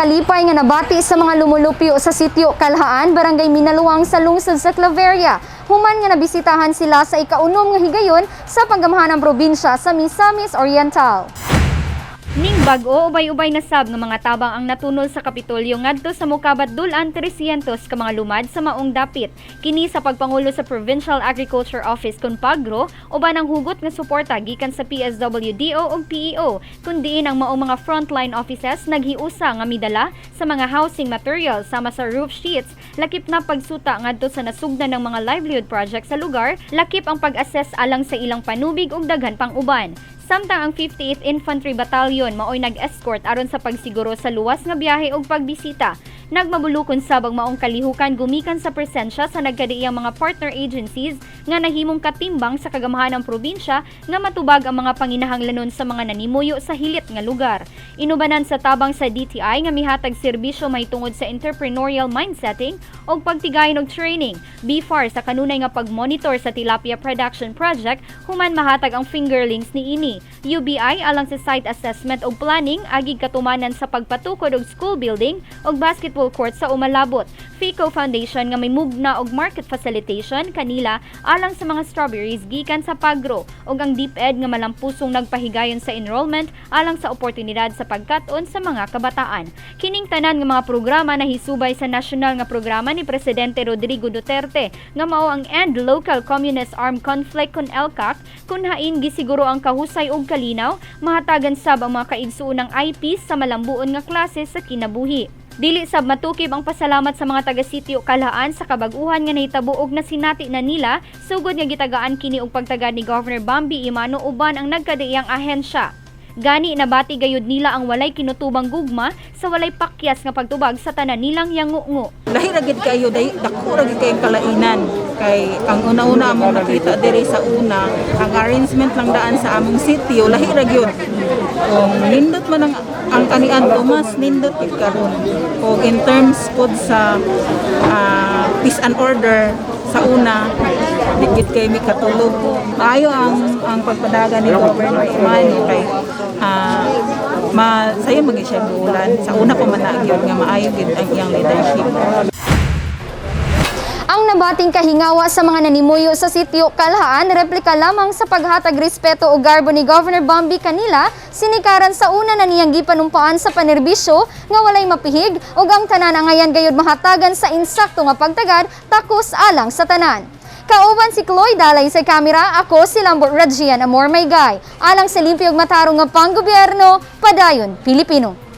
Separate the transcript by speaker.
Speaker 1: Kalipay nga nabati sa mga lumulupyo sa sitio Kalhaan, Barangay Minaluang sa lungsod sa Claveria. Human nga nabisitahan sila sa ikaunom nga higayon sa panggamhanang probinsya sa Misamis Oriental.
Speaker 2: Ning bag-o, ubay-ubay na sab nga mga tabang ang natunol sa Kapitolyo ngadto sa Mukabat Dulan 300 ka mga lumad sa maong dapit. Kini sa pagpangulo sa Provincial Agriculture Office kun Pagro uban ang hugot nga suporta gikan sa PSWDO ug PEO, kun diin ang maong mga frontline offices naghiusa nga midala sa mga housing materials sama sa roof sheets, lakip na pagsuta ngadto sa nasugdan ng mga livelihood project sa lugar, lakip ang pag-assess alang sa ilang panubig ug daghan pang uban. Samtang ang 58th Infantry Battalion maoy nag-escort aron sa pagsiguro sa luwas nga biyahe ug pagbisita. Nagmabulukon sab ang maong kalihukan gumikan sa presensya sa nagkadaiyang mga partner agencies nga nahimong katimbang sa kagamhanan probinsya nga matubag ang mga panginahanglanon sa mga nanimuyo sa hilit nga lugar. Inubanan sa tabang sa DTI nga mihatag serbisyo mahitungod sa entrepreneurial mindsetting ug pagtigayon og training. BFAR sa kanunay nga pag-monitor sa tilapia production project human mahatag ang fingerlings niini. UBI alang sa site assessment ug planning agig katumanan sa pagpatukod og school building ug basketball court sa Umalabot. FICO Foundation nga may mugna og market facilitation kanila alang sa mga strawberries gikan sa Pagro, ug ang DepEd nga malampusong nagpahigayon sa enrollment alang sa oportunidad sa pagkat-on sa mga kabataan. Kining tanan nga mga programa nahisubay sa nasyonal nga programa ni Presidente Rodrigo Duterte nga mao ang End Local Communist Armed Conflict kon ELCAC, kun hain gisiguro ang kahusay ug kalinaw, mahatagan sab ang mga kaigsuonang IPs sa malambuon nga klase sa kinabuhi. Dili sab matukib ang pasalamat sa mga taga-sitio Kalhaan sa kabag-uhan nga nahitabo og nasinati na nila sugod nga gitagaan kini og pagtagad ni Governor Bambi Emano uban ang nagkadaiyang ahensya. Gani nabati gayud nila ang walay kinutubang gugma sa walay pakyas nga pagtubag sa tanan nilang yangungo.
Speaker 3: Lahi ra gid kayo dai, dako ra gid kayong kalainan kay ang una-una among nakita diri sa una, ang arrangement lang daan sa among sitio, lahi ra gyud. Kung nindot man ang kaniadto, mas nindot gid karon. Og in terms pod sa peace and order, sa una di gid kay mi katulog. Maayo ang pagpadagan ni Governor Emano kay ma sayo man gid siya bulan. Sa una pa man na gyud nga maayo gid ang iyang leadership.
Speaker 1: Ang nabating kahingawa sa mga nanimuyo sa sitio Kalhaan, replika lamang sa paghatag respeto o garbo ni Governor Bambi kanila, sinikaran sa una na niyang gipanumpaan sa panerbisyo nga walay mapihig ug ang tanan angayan gayud mahatagan sa insakto nga pagtagad takos alang sa tanan. Kauban si Chloe Dalay sa kamera, ako si Lambot Rajian Amor Maygay. Alang sa limpyo ug matarong nga panggobyerno, padayon Pilipino.